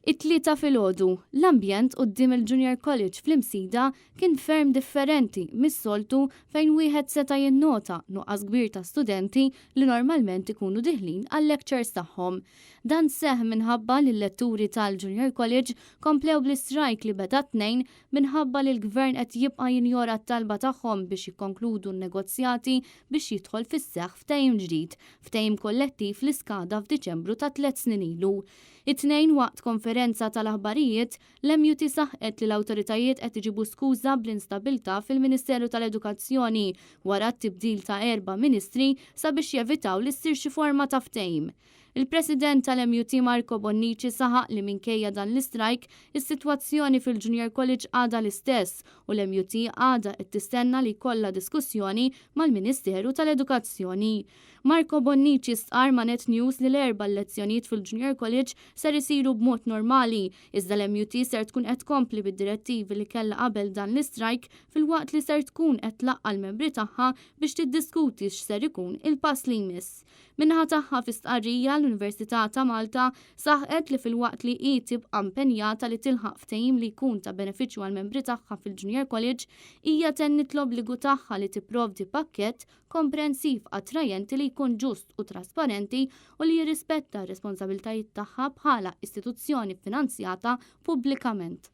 It-Tlieta filgħodu, l-ambjent quddiem il-Junior College fl-Imsida kien ferm differenti mis-soltu fejn wieħed seta' jinnota nuqqas kbir ta' studenti li normalment ikunu diħlin għal-lectures tagħhom. Dan seħħ minħabba li l-letturi tal-Junior College komplew bl-istrajk li beda t-Tnejn minħabba li l-Gvern qed jibqa' jinjora t-talba tagħhom biex jikkonkludu n-negozjati biex jidħol fis-seħħ ftehim ġdid, ftehim kollettiv li skada f'Diċembru ta' tlett snin ilu. It-Tnejn waqt konferenza tal-aħbarijiet, l-MUT saħqet li l-awtoritajiet qed iġibu skuża bl-instabilità fil-Ministeru tal-Edukazzjoni wara t-tibdil ta' erba' ministri sabiex jevitaw li ssir xi forma ta' ftehim. Il-President tal-MUT Marco Bonnici saħaq li minkejja dan l-istrajk, is-sitwazzjoni fil-Junior College għadha l-istess u l-MUT għadha qed tistenna li jkollha diskussjoni mal-Ministeru tal-Edukazzjoni. Marco Bonnici stqarr ma' Net News li l-Erbgħa l-lezzjonijiet fil-Junior College ser isiru b'mod normali, iżda l-MUT ser tkun qed tkompli bid-direttivi li kellha qabel dan l-istrajk filwaqt li ser tkun qed tlaqqa' l-membri tagħha biex tiddiskuti x'ser ikun il-pass li jmiss. Min-naħa tagħha fi stqarrija l-Università ta' Malta saħqet li filwaqt li hi tibqa' impenjata li tilħaq ftehim li jkun ta' benefiċċju għall-membri tagħha fil-Junior College, hija tennit l-obbligu tagħha li tipprovdi pakkett komprensiv attrajenti li jkun ġust u trasparenti u li jirrispetta r-responsabiltajiet tagħha bħala istituzzjoni ffinanzjata pubblikament.